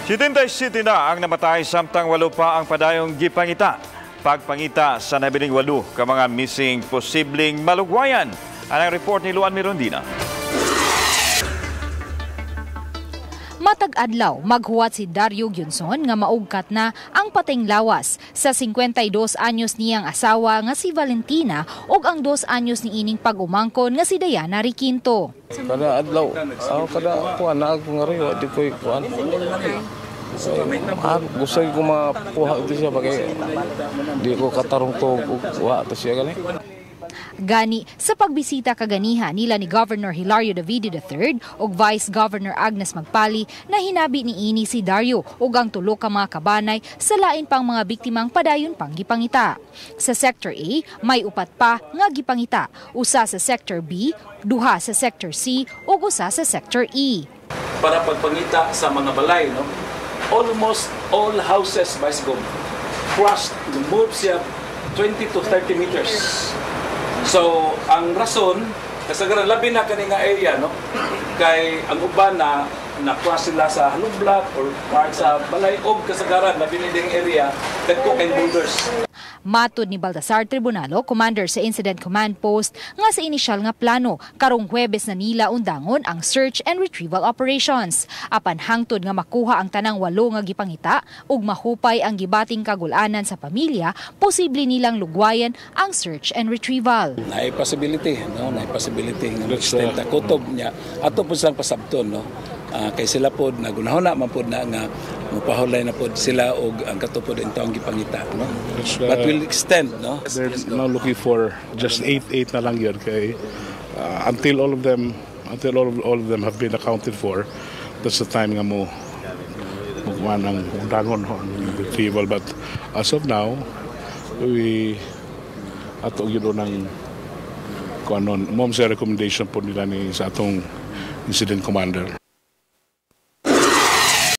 77 na ang namatay samtang 8 pa ang padayong gipangita. Pagpangita sa nabiling 8 ka mga missing posibleng malugwayan. Anang report ni Luan Mirondina. Matag adlaw, maghuwat si Dario Gyunson nga maugkat na ang pateng lawas sa 52 anyos niyang asawa nga si Valentina ug ang 2 anyos ni ining pag-umangkon nga si Diana Riquinto. Kada adlaw, ako kada kuan na ako nga rin, di ko kuan. Gusto ko makuha ito siya bagay. Di ko katarong to kuha ito siya gani. Gani sa pagbisita kaganiha nila ni Governor Hilario Davide III ug Vice Governor Agnes Magpali na hinabi ni ini si Dario ug ang tulo ka mga kabanay sa lain pang mga biktimang padayon pang gipangita. Sa Sector A, may upat pa nga gipangita, usa sa Sector B, duha sa Sector C ug usa sa Sector E. Para pagpangita sa mga balay, no? Almost all houses, Vice Gov, crushed, move siya 20 to 30 meters. So, ang rason, kasagaran labi na kani nga area, no? Kay ang uban na na-cross sila sa hollow block or part sa balay og kasagaran labi ni ding area dagko kay boulders. Matod ni Baltasar Tribunalo, commander sa Incident Command Post, nga sa inisyal nga plano, karong Huwebes na nila undangon ang search and retrieval operations. Apan hangtod nga makuha ang tanang 8 nga gipangita ug mahupay ang gibating kagulanan sa pamilya, posible nilang lugwayan ang search and retrieval. Naay possibility, no? Naay possibility nga extend ta kutob niya. Ato po silang pasabton, no? Kay sila pod nagunahona man pod na nga mupahulay na pod sila og ang katupod intawong gipangita, no? But we'll extend, no? They're now looking for just 8 na lang yun kay until all of them until all of them have been accounted for, that's the time nga mo mugman ang undangon ang retrieval. But as of now, we ato gyud ng kuanon mo sa recommendation po nila ni sa atong incident commander.